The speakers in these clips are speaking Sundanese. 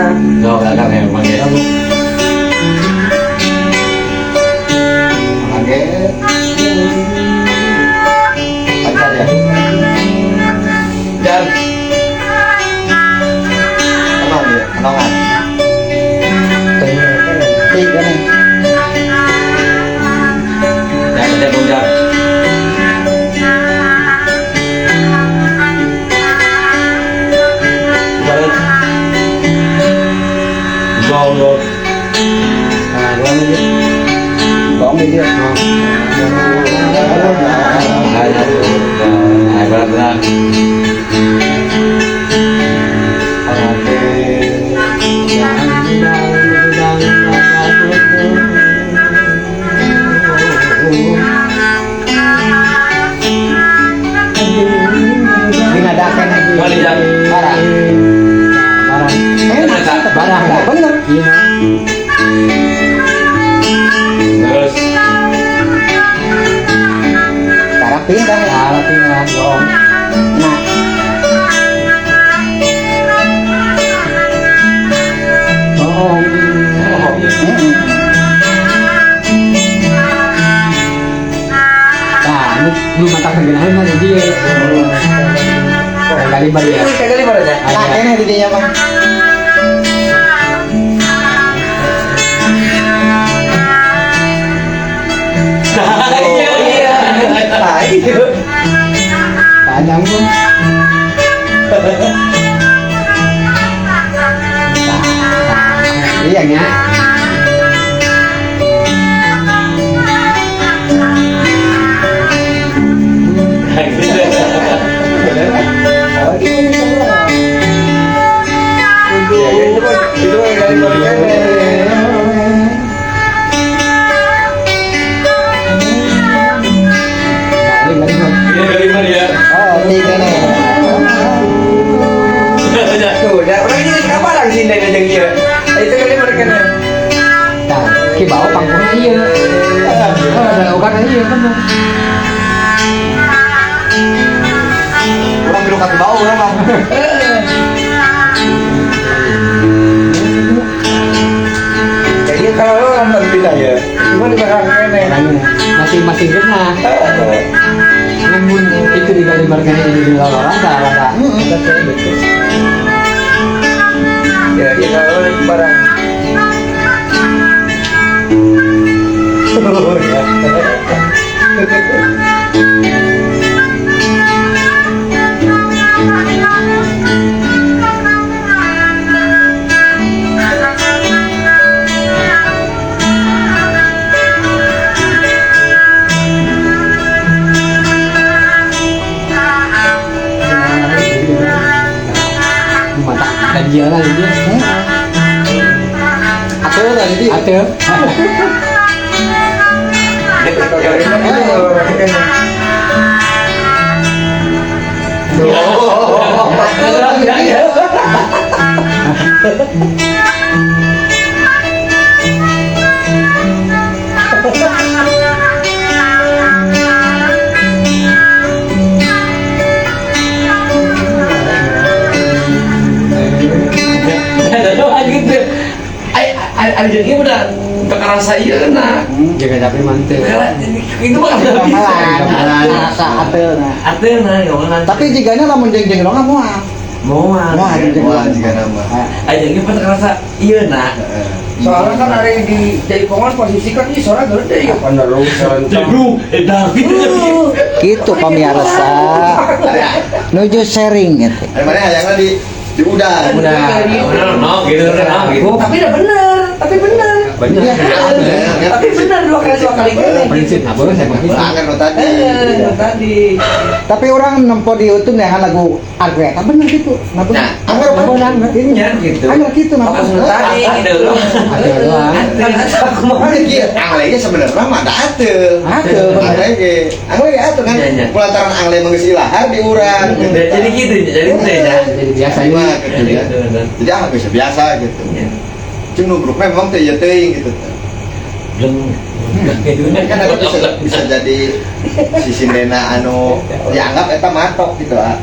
Akang. Oh, Akang emang ya. Oke. Pacar ya. Dan Kenong ya, kenongan. Tiga nih. Ya, kerja bujang. Balik. Gol, gol. Nah, dua nih. Tong ini dia. Nah, ya. Nah, berat, berat. Oke. Dinadakan lagi. Balik, Jang. Barang. Barang. Enak, Barang. bener. Iya. Terus. Sekarang pindah ya. Cara pindah dong. Nah, Oh. Oh, iya. Nah, nu matak tergenahan mah jadi kali bar ya. Kali bar aja. Nah, ini di dinya mah. Nah, iya, iya. Nah, iya. Panjang tuh. Iya nya. Nah, gitu. Ya, itu mah kali bar kene. Balik balik. Ini kali bar ya. Oh, tiga nih. Tuh, dah orang ini kabar sih dari jeung ieu. Itu kali bar kene. Nah, ki bawa pangkuhna ieu. Oh, ada ukan ieu bener. Urang milu ka bau urang mah. Kayaknya kalau lo kan pindah ya. Cuma di belakang kene. Masih masih genah. Namun itu di kali bar kene jadi di loloran tah rada. Eta teh gitu. Ya, ya kalau lo barang. Oh ya. Mantap dan jalan dia. Atuh lah jadi. Atuh. Gitu. Ai jadi udah kerasa ieu na. Jaga tapi mantep. Itu mah nggak bisa. Rasa atuh nah. Ateuna gamelan. Tapi jigana lamun jeung jeung moal. Moal. Moal jeung Wah, jika nama. Ai jadi pas kerasa ieu na. Soalnya kan ada yang di jaipongan posisi kan ini suara gede ya penerus Jebrung, edan gitu. Gitu pamirsa. Nuju sharing gitu. Ada mana hayangna di udang. Udah. No, gitu, no, gitu. Tapi udah bener, tapi bener. Bener. Tapi bener dua kali gini. Prinsip nah boleh saya begitu. Angan nu tadi. Tadi. Tapi orang nempo di YouTube nih lagu Argreta bener gitu. Nah, Nah, anggar bener. ini Ya, gitu. anggar gitu nah. Apa tadi gitu loh. Ada doang. Kan aku mau Mana kieu angle ge sebenarnya mah da atuh. Atuh, bener. Angle ge. Angle ge atuh kan. Iya, iya. Kulantaran angle mah geus ilahar di urang. gitu. Jadi gitu, jadi teh ya. Jadi biasa Jadi ini. mah gitu ya. Jadi ah geus biasa gitu. Jeung nubrukna memang teh ieu teuing gitu. Bleng. Kan ada bisa jadi si sindena anu dianggap eta matok gitu ah.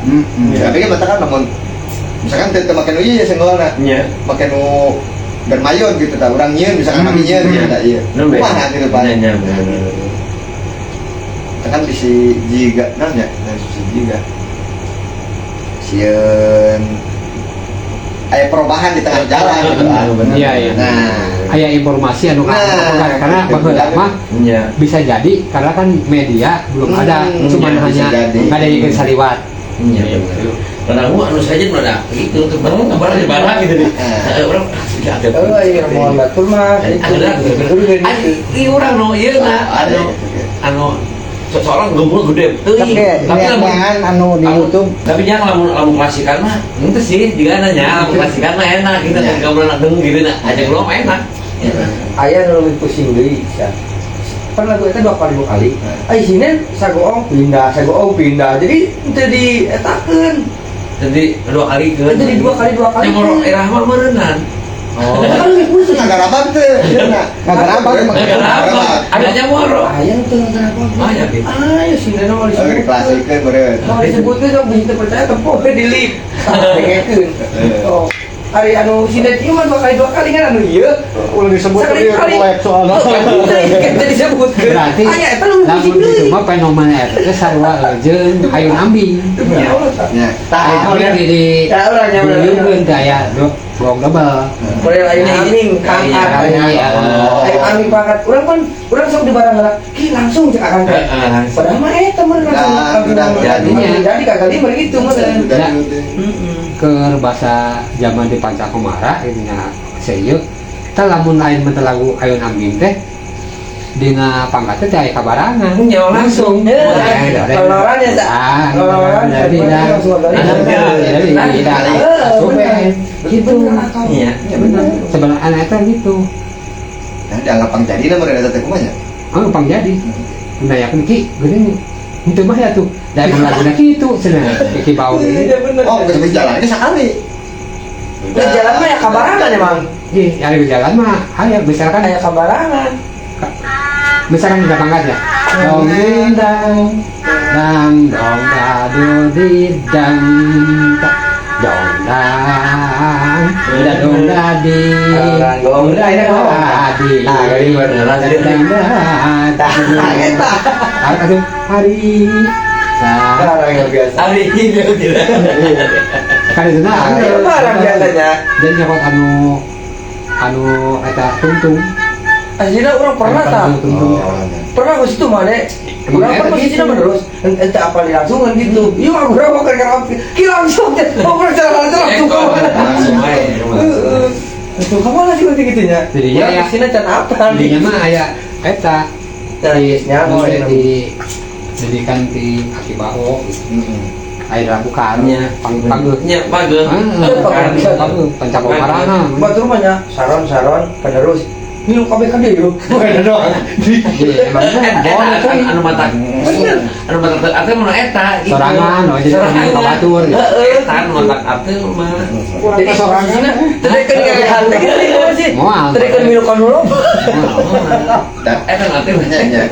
Tapi kan mata kan namun Misalkan teu make nu ieu ya senggolna. Nya. Make nu bermayon gitu tah, urang nyieun misalkan make nyieun gitu tah ieu. Nembe. Kumaha gitu Pak. Nya nya bener. Kan bisi jiga naon nya? Nah, bisi jiga. Sieun aya perubahan di tengah jalan gitu ah. Bener. Iya, iya. Nah, Aya informasi anu Nah, karena gitu. baheula mah Nya. bisa jadi karena kan media belum ada, cuman bisa hanya jadi. ada yang saliwat. Nya bener. Kadang anu saja nu ada gitu tuh barang di barang gitu nih. Eh. Orang tidak ada. Oh iya, mohon batur mah. Ada Ini orang nu ieu na ada anu gitu. anu seseorang gembul gede teuing. Tapi Tapi lamun jangan anu di YouTube tapi jangan lamun lamun klasikan mah ente sih jika nanya lamun klasikan mah enak gitu Iya. kan gamelan ageng gitu nah ajak lo mah enak. Aya nu leuwih pusing deui sia. Pan lagu eta dua kali dua kali. Ai sini sagoong pindah, sagoong pindah. Jadi teu dietakeun. Jadi dua kali ke. Jadi dua kali dua kali. Yang moro irah mah meureunnan. Oh. Kan leuwih pusing. Ngagarabag teh, ieu na. Ngagarabag emang. Ngagarabag. Adanya moro. Aya nu teu ngagarabag. Aya gitu. Aya sindena mah Oh, disebutkeun. diklasikeun meureun. Mau disebutkeun sok bisa teu percaya tempo we di lip. Dengekeun. Oh. Ari anu sinden ieu mah dua kali kan anu ieu. Ulah disebut Sekali tadi kali. proyek soalnya. Oh, kan disebutkeun. Berarti Aya eta leuwih lamun pusing itu deui. mah fenomena eta teh sarua jeung ayun ambing. Demi Allah, tah. Nya. Tah, Ayun ambing di Ya, urang nya, urang. di teh aya gong double. Model ayun aming pangkat. Iya. Ayun aming pangkat. Urang kan urang sok di barang heula. Ki langsung cek akang teh. Heeh, langsung. Padahal mah eta meureun langsung Nah, langsung udah, jadi udah. jadi kagak lima gitu meureun. Udah, Ya. udah. Heeh. Ke bahasa zaman di Pancakumara gitu nya serieu. Tah lamun lain mentel lagu ayun ambing teh dina pangkatnya teh aya kabarangan. Nya langsung. Loloran ya, Cak? Ah, Loloran, jadi dah. langsung ada. Jadi dah. Bener. Gitu. Iya. Ya bener. Sebenarnya anak eta gitu. Nah, dianggap pang jadi meureun eta teh kumaha nya? Ah, pang jadi. Nah, ya kan ki geuning itu mah ya tuh. Da emang laguna kitu cenah. Ki bau ini. Iya bener. Oh, geus jalan ge sakali. Nah, jalan mah ya kabarangan emang. Ih, ari jalan mah aya misalkan Aya kabarangan. Misalkan udah pangkat ya. Dong ding dang dang dong da do di dang ta dong dang da dong da di Dong da, ini da di. Ah, kali bener. Dang da Tah, eta. Hari hari sa Orang yang biasa. Ari gitu tidak. kan itu nah Ah, iya, barang biasanya. Dan nyokot anu anu eta tungtung. Aslinya orang pernah tak? Tungtung. Oh, nya. Pernah ke situ mana? Emang Orang eta kan posisinya gitu. menerus, ente apa langsungan gitu. Iya, aku berapa kan karaoke. Ki langsung ya. Oh, orang jalan aja langsung ke mana? Langsung aja. Heeh. Langsung ke mana sih waktu gitunya? Jadinya Orang ya- kesini can apa nih? Jadinya mah aya eta Nah, di nyaho, di ya. di jadikan di aki bao gitu. Heeh. Aya lakukan Nya. pang pangeuh. Nya pageuh. Ah, bisa. pangeuh pancakomarana. Batur mah nya saron-saron penerus. Ngilu kabeh ka dieu. Bukan doang. Iya, emang Eta boleh tuh. anu mata anu mata ate mun eta gitu. Sorangan, oh, jadi Sorangan. kabatur, gitu. Heeh, eta anu mata ate mah. Jadi posisinya tadi kan kayak tadi kan sih. Moal. Tadi kan milu kan dulu. Dan Eta anu ate mah. nya nya.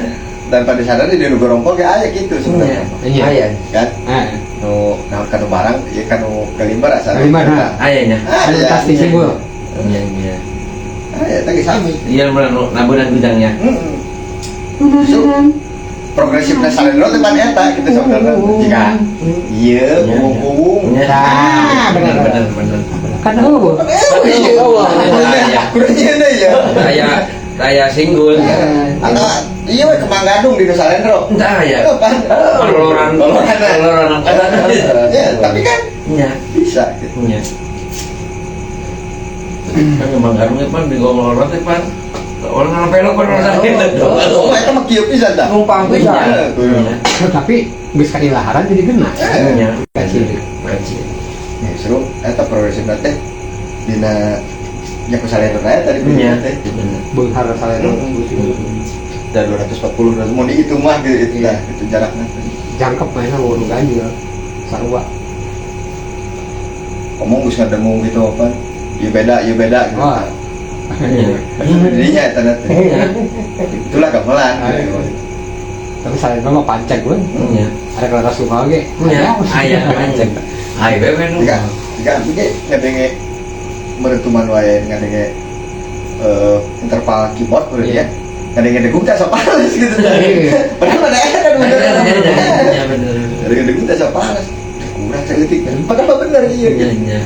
Dan pada sadar di nu gorompol ge aya gitu sebenarnya. Iya. Aya. Kan Eh, nu naon kanu barang ieu kanu galimbar asal. Galimbar, nah. Aya nya. Ah, anu iya. tas disinggul. Iya iya. Ah, ya teh sami. Iya bener nu nabunan gudangnya. Heeh. Justru progresifnya salendro teh pan eta gitu sebenarnya. Jika ieu kuung-kuung. Iya. Nah, bener bener bener. Kan eueuh. Iya. Kudu nyieun deui ya. Aya aya singgul. Atau iya we Kemang Gadung di Nusa Lendro. Entah ya. Apa? Loloran Loloran. loloran. Ya, tapi kan Nya. bisa gitu. Nya. Kan memang garungnya pan di ngomong teh pan. Orang ngarepelo pan orang sakit. Oh, eta mah kieu pisan tah. Numpang pisan. Iya. Tapi geus kailaharan jadi genah. Nya. Kecil. Kecil. Justru eta progresifna teh dina nya ku salendro aya tadi Nya. teh. Beunghar salendro. Da 240 mun dihitung mah gitu itu dah, itu jaraknya. Jangkep mainnya wuru ganjil. Sarua. Ngomong geus ngadengung gitu apa. Ieu beda, ieu beda gitu. Wah. Jadinya eta teh. Itulah gamelan gitu. Tapi salendro mah pancek gue. Nya. Ada kalau sungai ge. Nya. Aya pancek. Hai we nu. Jika jika aku ge ngadenge merentuman wae ngadenge interval keyboard berarti ya. Ngadenge degung teh asa panas gitu. Padahal mana eta kan bener. Ya bener. Ngadenge degung teh asa panas. Kurang saeutik kan. Padahal bener iya Iya gitu. iya.